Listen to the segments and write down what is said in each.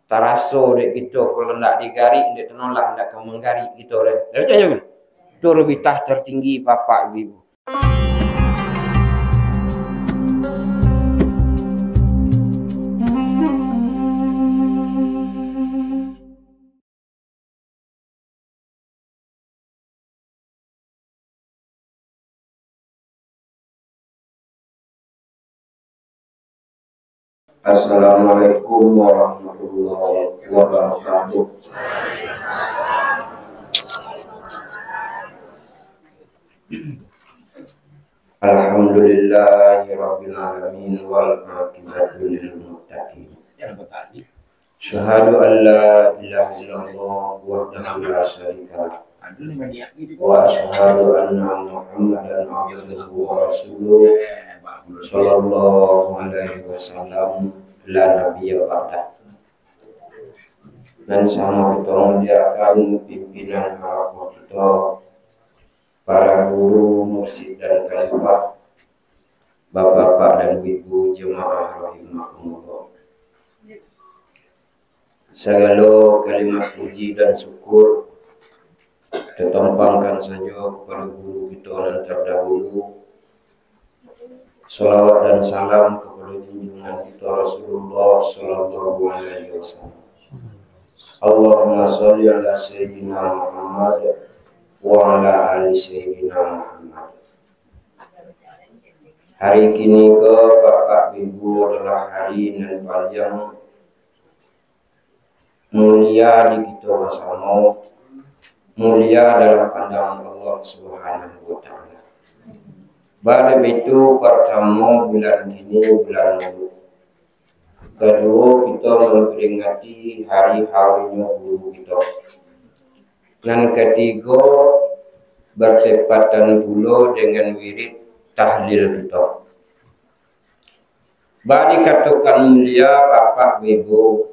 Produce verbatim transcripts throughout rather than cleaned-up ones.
Taraso dek kito, kalau ndak digarik, ndak tanolah ndak ka manggarik kito deh. Dah picayo? Tu rubitah tertinggi, Bapak Ibu. Assalamualaikum warahmatullahi wabarakatuh. Alhamdulillahirabbil alamin, wal aqibatu lil muttaqin. Asyhadu an la ilaha illallah wahdahu la syarikalah. Wa asyhadu anna Muhammadan abduhu wa rasuluh, sallallahu alaihi wasallam, la nabiyya ba'dah. Nan samo kito muliakan pimpinan halaqah kito, para guru, mursyid, dan khalifah, bapak-bapak dan ibu jemaah rahimakumullah. Sagalo kalimat puji dan syukur tatompangkan sajo kapado guru kito nan tardahulu. Salawat dan salam kapado junjungan kito Rasulullah sallallahu alaihi wasallam. Allahumma shalli ala Sayyidina Muhammad wa ala ali Sayyidina Muhammad. Hari kini ko, Bapak Ibu, adalah hari nan paliang mulia di kito basamo, mulia dalam pandangan Allah Subhanahu wa Ta'ala. Baitu, partamo bulan kini, bulan Maulud. Kaduo, kito mamperingati hari haunnyo guru kito. Nan katigo, bertepatan pulo dengan wirid tahlil kito. Bah dikatokan mulia, Bapak Ibu,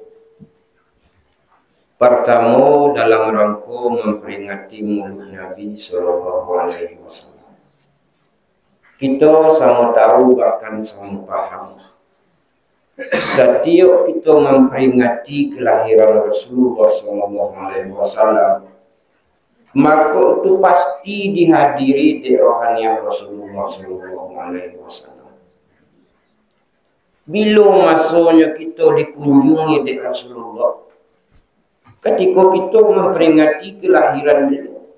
partamo dalam rangko mamperingati Maulud Nabi sallallahu alaihi wasallam. Kito samo tahu, bahkan samo paham. Satiok kito mamperingati kelahiran Rasulullah sallallahu alaihi wasallam, mako tu pasti dihadiri dek rohaniah Rasulullah sallallahu alaihi wasallam. Bilo masonyo kito dikunjungi dek Rasulullah? Katiko kito mamperingati kelahiran beliau.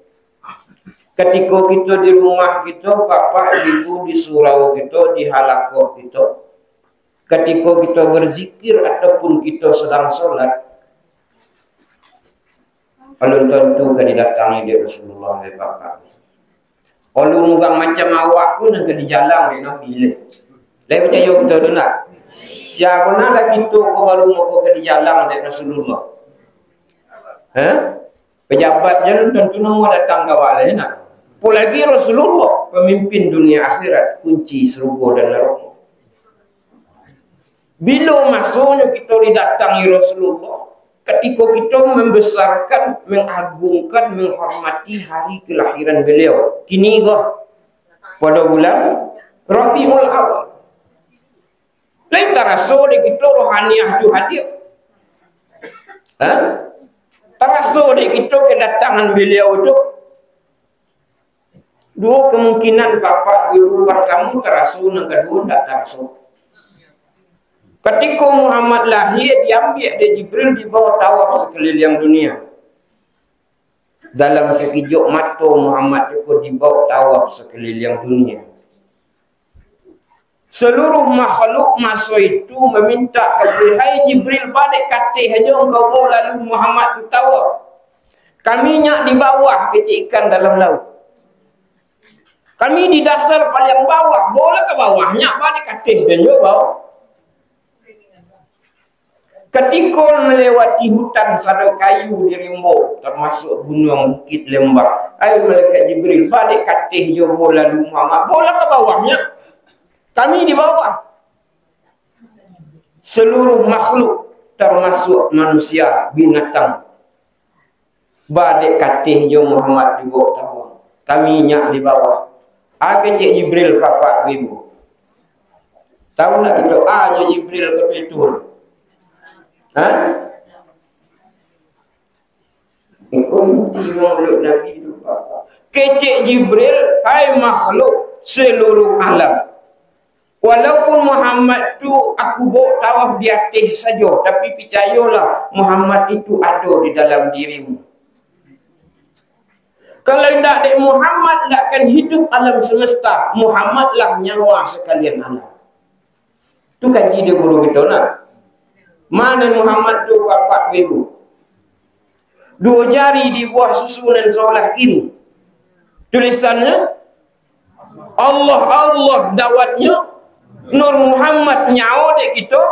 Katiko kito di rumah kito, bapak ibu di surau kito, di halakoh kito. Katiko kito berzikir ataupun kito sadang solat, alun tantu ka didatangi dek Rasulullah, dek Bapak. Alun urang macam awak pun nan ka dijalang dek Nabi leh. Lai picayo kito tu ndak? Sia nan lah kito ko baru mako ka dijalang dek Rasulullah? Ha? Pejabat je alun tantu namuah datang ka awak leh, nah. Apolagi Rasulullah, pemimpin dunia akhirat, kunci surga dan neraka. Bilo masonyo kito didatangi Rasulullah? Katiko kito membesarkan, mengagungkan, menghormati hari kelahiran beliau. Kini ko, pada bulan Rabiul Awal. Lai taraso dek kito rohaniah tu hadir? Ha? Taraso dek kito kedatangan beliau tu? Duo kemungkinan, Bapak Ibu, partamo taraso, nan kaduo ndak taraso. Katiko Muhammad lahia, diambiak dek Jibril, dibawa tawaf sakaliliang dunia. Dalam sakijok mato Muhammad tu ko dibawa tawaf sakaliliang dunia. Saluruh makhluk maso itu mamintak ka Jibril, "Hai Jibril, ba dek ka ateh ajo engkau bawa lalu Muhammad tu tawaf. Kami nyak di bawah kecek ikan dalam laut. Kami di dasar paliang bawah, bawalah ka bawah, nyak ba dek ka ateh ajo bawa." Katiko melewati hutan, sado kayu di rimbo, tamasuak gunuang, bukik, lembah, "Ai malaikat Jibril, ba dek ka ateh ajo bawa lalu Muhammad, bawalah ka bawah, nyak. Kami di bawah." Saluruh makhluk, tamasuak manusia, binatang, "Ba dek ka ateh ajo Muhammad dibawa tawaf. Kami nyak di bawah." A kecek Jibril, Bapak Ibu? Tahu ndak kito a nyo Jibril kato itu? Ha? Inti muluik Nabi tu, Bapak. Kecek Jibril, "Hai makhluk seluruh alam. Walaupun Muhammad tu aku bawa tawaf di ateh sajo, tapi picayolah, Muhammad itu ado di dalam dirimu. Kalau indak dek Muhammad, indak akan hidup alam semesta. Muhammadlah nyawa sakalian alam." Tu kaji dek guru kito nah. Mano Muhammad tu, Bapak Ibu? Duo jari di buah susu nan sabalah kiri. Tulisannyo, "Allah, Allah, dawatnyo, Nur Muhammad, nyawo dek kito."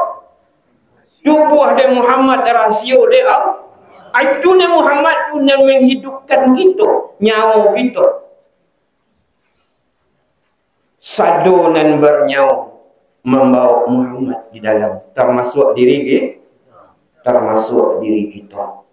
Tubuah dek Muhammad, rasio dek Allah. Itu dek Muhammad tu nan menghidupkan kito, nyawo kito. Sado nan bernyawo mambaok Muhammad di dalam, tarmasuak diri ki-, tarmasuak diri kito.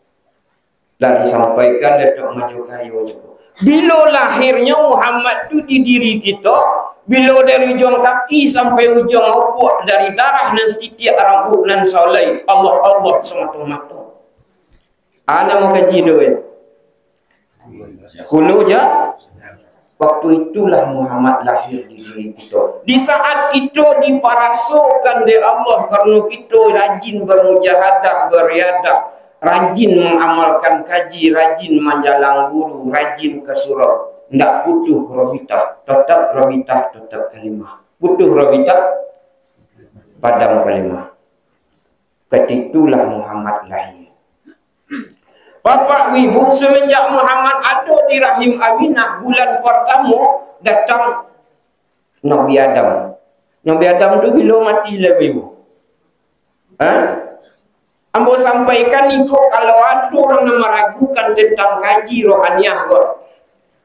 Lah disampaikan Datuk Majo Kayo juo. Bilo lahirnyo Muhammad tu di diri kito, bilo dari ujuang kaki sampai ujuang obuak, dari darah nan satitiak, rambuik nan saulai, Allah, Allah samato-mato. Ana mangkaji tu, eh. Kulu ja. Waktu itulah Muhammad lahir di diri kito. Di saat kito diparasokan dek Allah karano kito rajin bermujahadah, beriadah, rajin mengamalkan kaji, rajin manjalang guru, rajin ka surau. Ndak putuh Rabitah, tetap Rabitah, tetap Kalimah. Putuh Rabitah, padam Kalimah. Katitulah Muhammad lahir. Bapak Ibu, semenjak Muhammad ado di rahim Aminah, bulan partamo datang Nabi Adam. Nabi Adam tu bilo mati lai, Ibu? Ha? Ambo sampaikan iko, kalau ado urang nan maragukan tentang kaji rohaniah ko,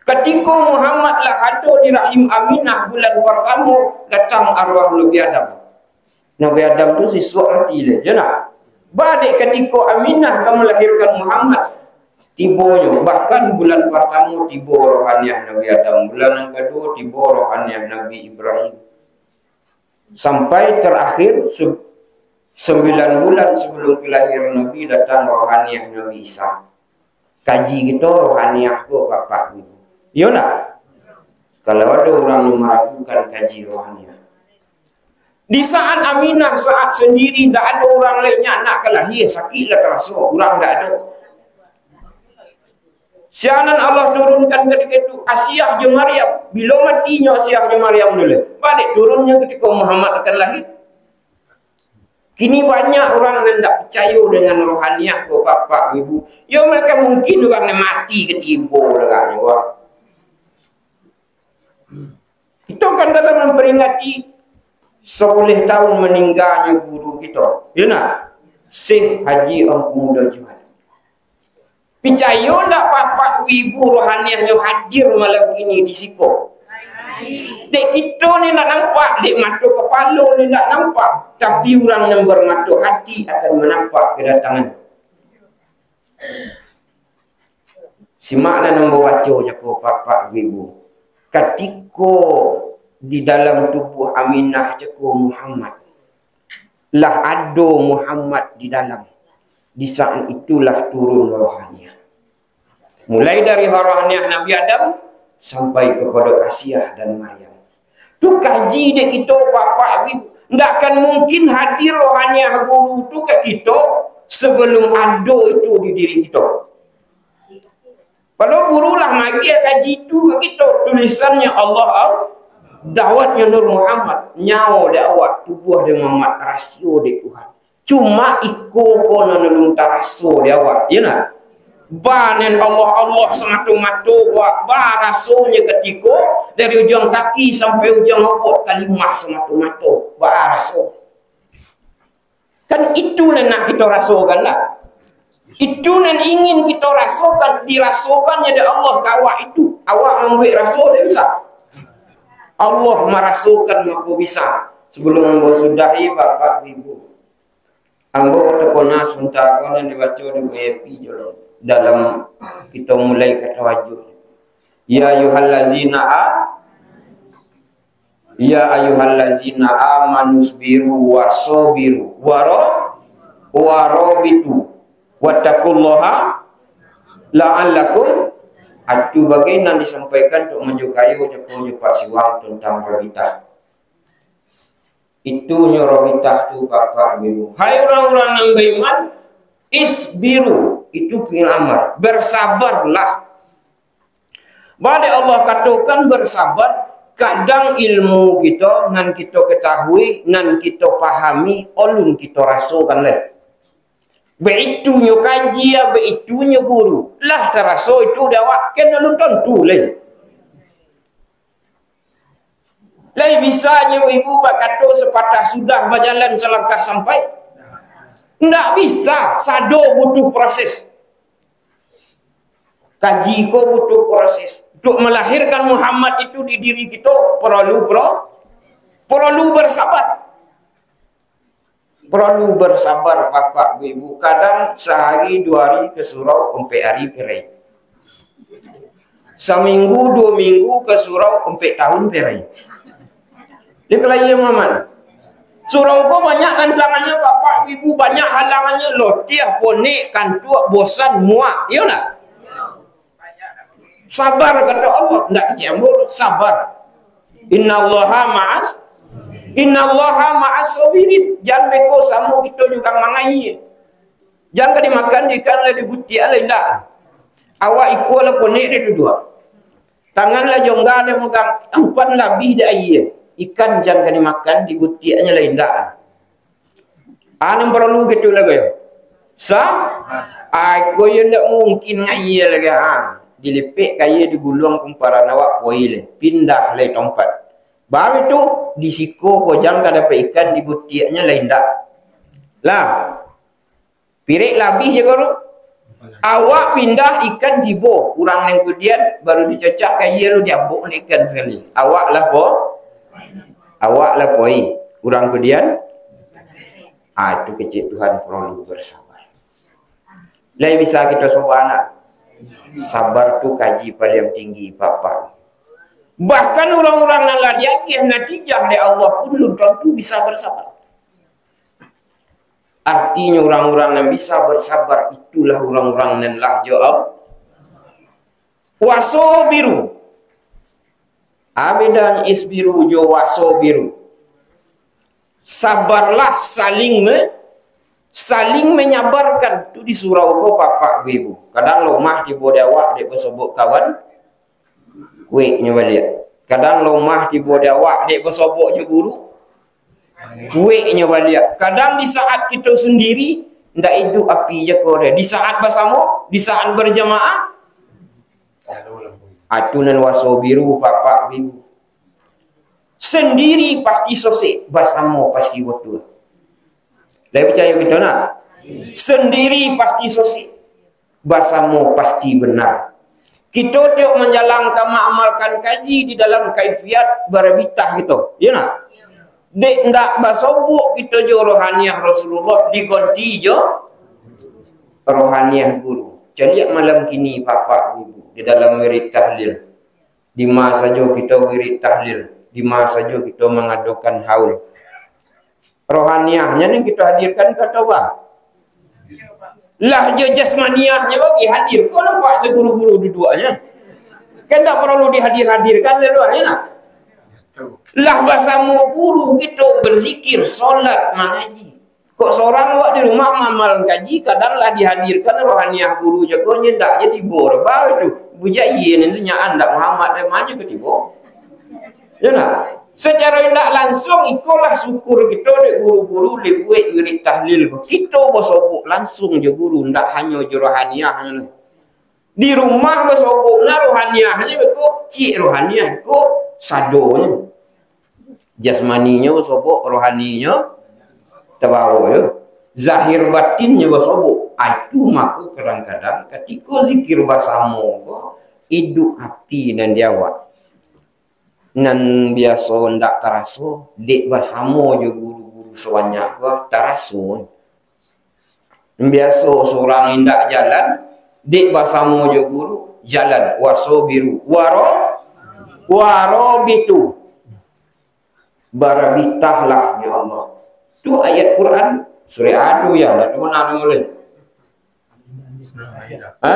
katiko Muhammad lah ado di rahim Aminah bulan partamo, datang arwah Nabi Adam. Nabi Adam tu sisuak mati lai, yo ndak? Ba dek katiko Aminah ka malahirkan Muhammad, tibonyo, bahkan bulan partamo tibo rohaniah Nabi Adam, bulan nan kaduo tibo rohaniah Nabi Ibrahim. Sampai terakhir, se-, sambilan bulan sabalum kalahir Nabi, datang rohaniah Nabi Isa. Kaji kito rohaniah ko, Bapak Ibu. Iyo ndak? Kalau ado urang nan maragukan kaji rohaniah. Di saat Aminah saat sandiri, ndak ado urang lai, nyo anak ka lahia, sakik lah taraso, urang ndak ado. Sia nan Allah turunkan katiko itu, Asiah jo Maryam. Bilo matinyo Asiah jo Maryam tu lai? Ba dek turunnyo katiko Muhammad akan lahia. Kini banyak urang nan indak picayo dengan rohaniah ko, Bapak, Ibu. Yo, mereka mungkin urang nan mati ka tibo lah agaknyo, wah. Kito kan dalam memperingati sapuluah tahun maningganyo guru kito. Yo ndak? Syekh Haji Angku Mudo Juan. Picayo ndak, Bapak Ibu, rohaniahnyo hadir malam kini di siko? Dek kito ni ndak nampak, dek mato kapalo ni ndak nampak, tapi urang nan bamato hati akan manampak kadatangan. Simak nan ambo baco, jako Bapak Ibu. Katiko di dalam tubuah Aminah, jako Muhammad, lah ado Muhammad di dalam. Di saat itulah turun rohaniah. Mulai dari rohaniah Nabi Adam sampai kepada Asiah dan Maryam. Tu kaji dek kito, Bapak Ibu. Ndak akan mungkin hadir rohaniah guru tu ka kito sebelum ado itu di diri kito. Padahal guru lah magiah kaji tu ka kito, tulisannyo Allah, Al-, dawatnyo Nur Muhammad, nyawo dek awak, tubuah dek Muhammad, rasio dek Tuhan. Cuma iko ko nan alun taraso dek awak, iyo ndak? Ba nan Allah, Allah samato-mato, ba, ba rasonyo katiko dari ujuang kaki sampai ujuang obuak, kalimah samato-mato, ba raso. Kan itu nan nak kito rasokan lah. Itu nan ingin kito rasokan, dirasokannyo dek Allah ka awak itu. Awak mambuek raso, ndak bisa. Allah marasokan mako bisa. Sebelum ambo sudahi, Bapak Ibu, ambo takana sabanta ko nan dibaco di V I P jo dalam kito mulai ka tawajuh. Ya ayyuhallazina a-, Ya ayyuhallazina amanu sbiru wa sabiru wa ra-, wa rabitu wattaqullaha. La'allakum, atu bagai nan disampaikan untuak manjukayo cako jo Pak Siwang tantang rabitah. Itunyo rabitah tu, Bapak Ibu. Hai urang-urang nan baiman, isbiru, itu fi'il amar, bersabarlah. Baa dek Allah katokan bersabar, kadang ilmu kito, nan kito katahui, nan kito pahami, alun kito rasokan lai. Baitunyo kaji, baitunyo guru, lah taraso itu dek awak, kan alun tantu lai. Lai bisa nyo ibu bakato sapatah sudah, bajalan salangkah sampai? Ndak bisa, sado butuh proses. Kaji ko butuh proses. Untuak malahirkan Muhammad itu di diri kito, paralu pro-, paralu bersabar. Paralu bersabar, Bapak, Ibu. Kadang sahari duo hari ka surau, ampek hari parai. Saminggu, duo minggu ka surau, ampek tahun parai. Dia kelahiran Muhammad. Surau ko banyak tantangannyo, Bapak, Ibu, banyak halangannyo, lotiah, ponek, kantuak, bosan, muak. Iyo ndak? Sabar, kato Allah, ndak kecek ambo, sabar. Innallaha ma'as, innallaha ma'as sabirin. Jan beko samo kito jo urang mangaia. Jan ka dimakan ikan lah digutiak lah indak. Awak ikua lah ponek dek duduak. Tangan lah jongga dek magang, umpan lah abih dek aia. Ikan jan ka dimakan, digutiaknyo lah indak. Ah, nan paralu gitu lah, yo. Sa? Ah, ko yo ndak mungkin ngaia lagi, ha. Dilipek ka aia, diguluang kumparan awak, poi leh. Pindah leh tompat. Baru tu, di siko ko jan ka dapek ikan, digutiaknyo lah indak. Lah. Pirek lah abih je ko tu. Awak pindah, ikan tibo. Urang nan kudian baru dicacah ka aia lu, diabok ikan sakali. Awak lah po-, awak lah poi. Urang kudian, ah, tu kecek Tuhan, paralu bersabar. Lai bisa kito sabar nak? Sabar tu kaji paling tinggi, Bapak. Bahkan urang-urang nan lah diagiah natijah dek Allah pun belum tantu bisa bersabar. Artinyo, urang-urang nan bisa bersabar, itulah urang-urang nan lah jo Allah. Wasobiru. Ah, bedanyo isbiru jo wasobiru. Sabarlah, saling me-, saling menyabarkan. Tu di surau ko, Bapak Ibu. Kadang lomah tibo di awak dek basobok kawan, kueknyo baliak. Kadang lomah tibo di awak dek basobok jo guru, kueknyo baliak. Kadang di saat kito sendiri, ndak iduik api je ko deh. Di saat basamo, di saat berjamaah, atu nan wasobiru, Bapak Ibu. Sendiri pasti sosek, basamo pasti batua. Lai picayo kito nak? Sendiri pasti sosek, basamo pasti benar. Kito tiok manjalankan, maamalkan kaji di dalam kaifiat barabitah kito, iyo nak? Dek ndak basobok kito jo rohaniah Rasulullah, diganti jo rohaniah guru. Caliak malam kini, Bapak Ibu, di dalam wirid tahlil. Di ma sajo kito wirid tahlil, di ma sajo kito mangadokan haul. Rohaniahnyo nan kito hadirkan ka atau ba? Lah jo jasmaniahnyo bagi hadir. Ko nampak saguru-guru duduaknyo. Kan ndak paralu dihadir-hadirkan lalu, yo nak? Lah basamo guru kito berzikir, solat, mangaji. Kok sorang awak di rumah maamal kaji, kadang lah dihadirkan rohaniah guru je ko, nyo ndak je tibo doh. Baru tu, bujak iye nan senyaan ndak Muhammad dek manyo ke tibo. Yo nak? Secara indak langsung, ikolah syukur kito dek guru-guru dibuek wirid tahlil ko. Kito basobok langsung jo guru, ndak hanyo jo rohaniah nyo. Di rumah basobok nah rohaniahnyo beko, cik rohaniah ko sadonyo. Jasmaninyo basobok, rohaninyo tabawo yo. Zahir batinnyo basobok. Ah, itu mako kadang-kadang katiko zikir basamo ko, iduik api nan di awak. Nan biaso ndak taraso, dek basamo jo guru-guru sabanyak ko, taraso. Biaso surang indak jalan, dek basamo jo guru, jalan. Wasobiru. Waro-, warobitu. Barabitahlah, ya Allah. Tu ayat Quran, surah adu ya, ndak tahu mana mulai. Ha?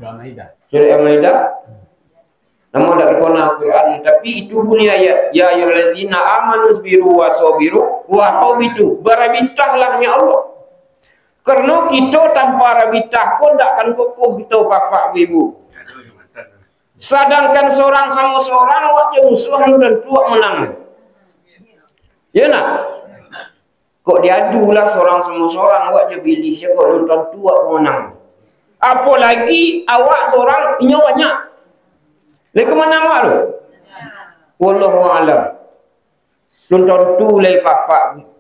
Surah Al-Maidah. Namo dak dikona Quran, tapi itu bunyi ayat, "Ya ayyuhallazina amanu sabiru wa sabiru wa rabitu." Barabitahlah, ya Allah. Karena kita tanpa rabitah ko ndak akan kokoh kita, bapak ibu. Sadangkan sorang samo sorang, awak jo musuah, alun tantu awak menang. Ya nak? Kok diadu lah sorang samo sorang, awak jo bilih sajo, kok alun tantu awak menang. Apolagi awak sorang, inyo banyak. Lai ka manang awak tu? Wallahu a'lam. Alun tantu lai, bapak.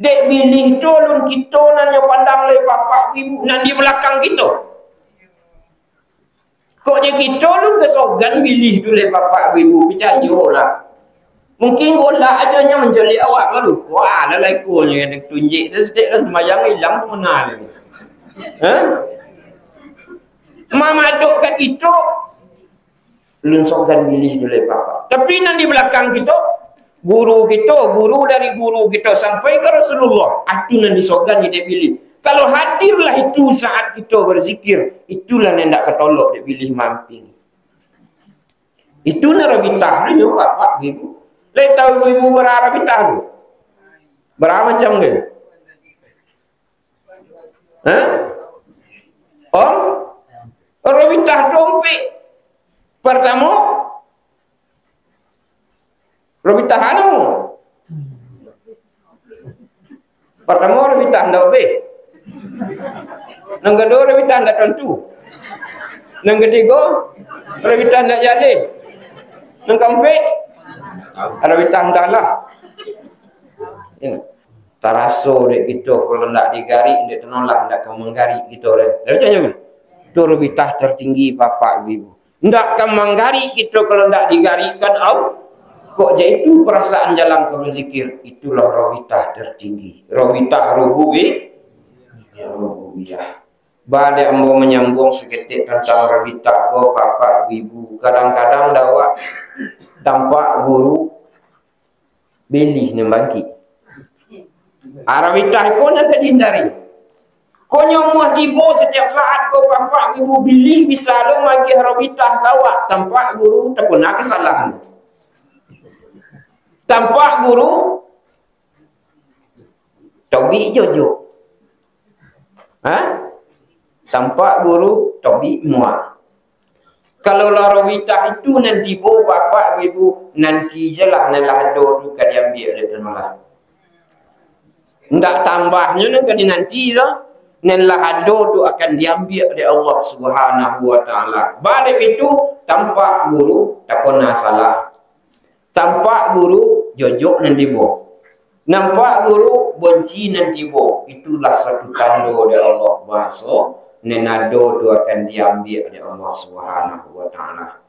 Dek bilih tu alun kito nan nyo pandang lai, bapak ibu, nan di balakang kito. Kok jo kito alun kasogan bilih tu lai, bapak ibu, picayolah. Mungkin golak ajo nyo mancaliak awak baru. Wah, lalai ko nyo tunjik saketek lah, sumbayang ilang tu mano lai. Ha? Mamadok ka kito, alun sogan bilih tu lai, bapak. Tapi nan di balakang kito, guru kito, guru dari guru kito sampai ka Rasulullah, itu nan disogan dek bilih. Kalau hadirlah itu saat kito berzikir, itulah nan indak katolok dek bilih mamping. Itu nan rabitah tu, bapak, ibu. Lai tahu ibu bara rabitah tu? Bara macam tu? Ha? Om? Rabitah tu ompek. Partamo, rabitah anu. Partamo, rabitah ndak obeh. Nan kaduo, rabitah ndak tantu. Nan katigo, rabitah ndak jaleh. Nan kaompek, rabitah antahlah. Ya. Taraso dek kito, kalau ndak digarik, ndak tanolah, ndak ka manggarik kito deh. Dah baca je. Tu rabitah tertinggi, bapak ibu. Ndak ka manggarik kito kalau ndak digarikkan Allah. Kok jaitu perasaan jalan ka berzikir, itulah rabitah tertinggi. Rabitah rububi-, ya, rububiyah. Ba dek ambo manyambuang saketek tantang rabitah ko, bapak ibu. Kadang-kadang dek awak tampak guru, bilih nan bangkik. Ah, rabitah ko nan ka dihindari. Ko nyo muah tibo satiap saat ko, bapak ibu, bilih bisa lo magiah rabitah ka awak, tampak guru takona kasalahan. Tampak guru tobik jojok. Ha? Tampak guru tobik muah. Kalau lah rabitah itu nan tibo, bapak ibu, nanti je lah nan lah ado tu ka diambiak dek Allah. Ndak tambahnyo nan ka dinanti doh, nan lah ado tu akan diambiak dek Allah Subhanahu wa Ta'ala. Ba dek itu, tampak guru takona salah. Tampak guru jojok nan tibo. Nampak guru bonci nan tibo. Itulah satu tando dari Allah bahaso nan ado tu akan diambiak dek Allah Subhanahu wa Ta'ala.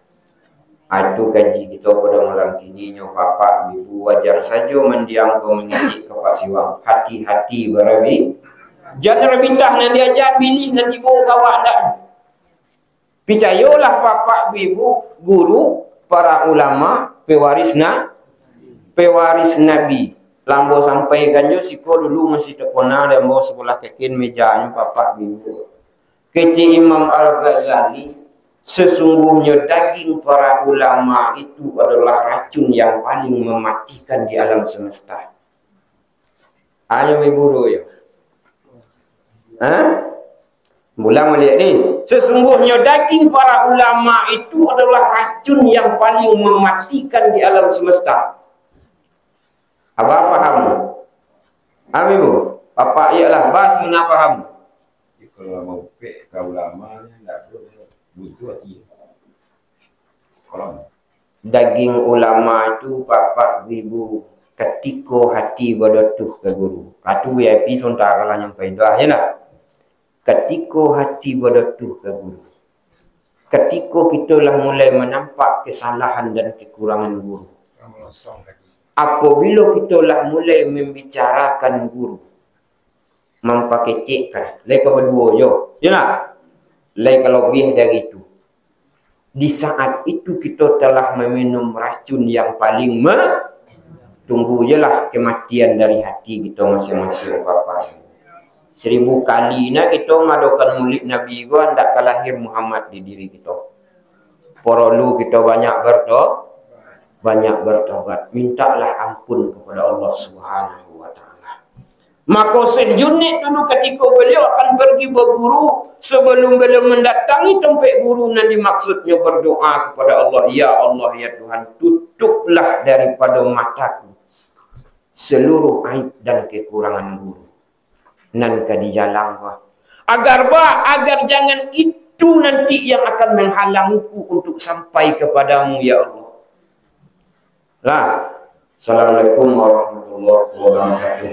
Itu kaji kito pada malam kini nyo, bapak ibu, wajar sajo mandiang ko mangecek ka Pak Siwang. Hati-hati barabi. Jan rabitah nan diaja bilih nan tibo ka awak ndak. Picayolah, bapak ibu, guru, para ulama, pewaris na-, pewaris Nabi. Lah ambo sampaikan jo siko dulu, masih takona di ambo sabalah kakin mejanyo, bapak ibu. Kecek Imam Al-Ghazali, sesungguhnyo daging para ulama itu adalah racun yang paling mematikan di alam semesta. Ayo ibu dulu yo. Ha? Mulang baliak ni. Sesungguhnyo daging para ulama itu adalah racun yang paling mematikan di alam semesta. Abah paham? Paham ibu? Bapak iyalah, bah samana paham. Jadi kalau mau pek ka ulama ni, ndak perlu butuh hati. Kalau Daging ulama tu, bapak ibu, katiko hati badatuah ka guru. Ka tu V I P sontak lah nyampai doa je lah. Katiko hati badatuah ka guru. Katiko kito lah mulai manampak kesalahan dan kekurangan guru. Apabilo kito lah mulai mambicarakan guru, mampakecekkan, lai ka baduo jo, yo nak? Lai ka lobiah dari tu. Di saat itu kito telah maminum racun yang paling me-, tunggu je lah kematian dari hati kito masing-masing, Bapak. Seribu kali nah kito madokan Maulid Nabi ko, ndak ka lahir Muhammad di diri kito. Porolu kito banyak berto-, banyak bertobat. Mintalah ampun kepada Allah Subhanahu wa Ta'ala. Mako Syekh Junaid dulu, katiko beliau akan pergi baguru, sebelum beliau mendatangi tampek guru nan dimaksudnyo, berdoa kepada Allah, "Ya Allah, ya Tuhan, tutuplah daripada mataku seluruh aib dan kekurangan guru nan ka dijalang ko. Agar ba, agar jangan itu nanti yang akan menghalangiku untuk sampai kepadamu, ya Allah." Lah. Assalamualaikum warahmatullahi wabarakatuh.